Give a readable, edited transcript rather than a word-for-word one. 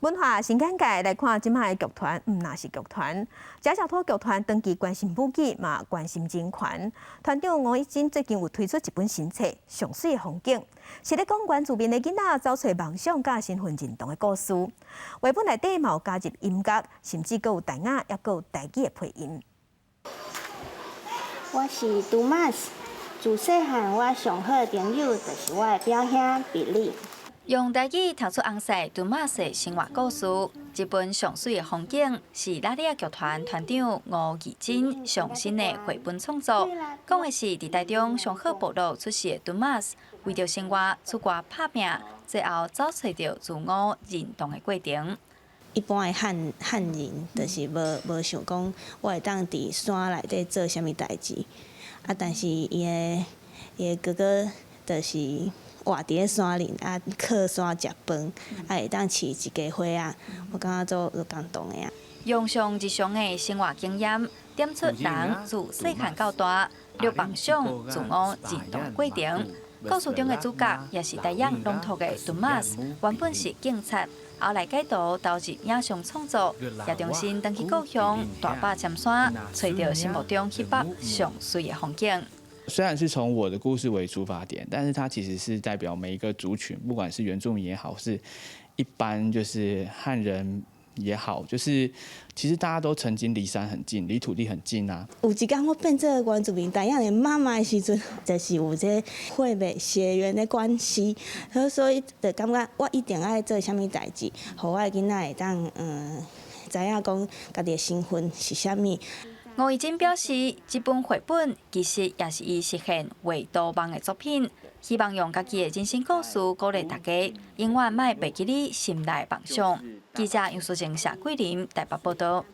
文化新眼界來看，這擺的劇團毋但是劇團，食食兔劇團長期關心母語嘛，關心人權。團長吳一真最近有推出一本新冊《上媠的風景》，是咧講原住民的囡仔走揣夢想佮身份認同的故事。繪本內底嘛有加入音樂，甚至閣有泰雅，抑閣有台語的配音。我是杜馬斯，自細漢我上好的朋友就是我的表兄比利。用台語讀出翁婿杜馬斯生活故事，這本《上媠的風景》是拉里仔劇團團長吳義珍上新的繪本創作，講的是佇台中上好部落出世的杜馬斯，為著生活出外拍拚，最後走揣著自我認同的過程。一般的漢人就是無想講我會當佇山內底做啥物代誌，啊，但是伊的哥哥就是活佇咧山林，啊，靠山食飯，啊，會當飼一家伙仔，我感覺足感動的啊。用上日常的生活經驗，點出人自細漢到大，著夢想自我認同過程。故事中的主角也是台語朗讀的杜馬斯，原本是警察，後來改投投入影像創作，也重新轉去故鄉大霸尖山，揣著心目中彼幅上媠的風景。雖然是從我的故事為出發點，但是它其實是代表每一個族群，不管是原住民也好，是一般就是漢人也好，就是其實大家都曾經離山很近，離土地很近啊。有一天我變做原住民台語的媽媽的時陣，就是有這血脈血緣的關係，所以就感覺我一定愛做啥物代誌，予我的囡仔會當知影講家己的身份是啥物。吳義珍表示，這本繪本其實也是伊實現畫圖夢的作品，希望用家己的人生故事鼓勵大家，永遠莫袂記你心內夢想。記者楊淑靜、謝桂林台北報道。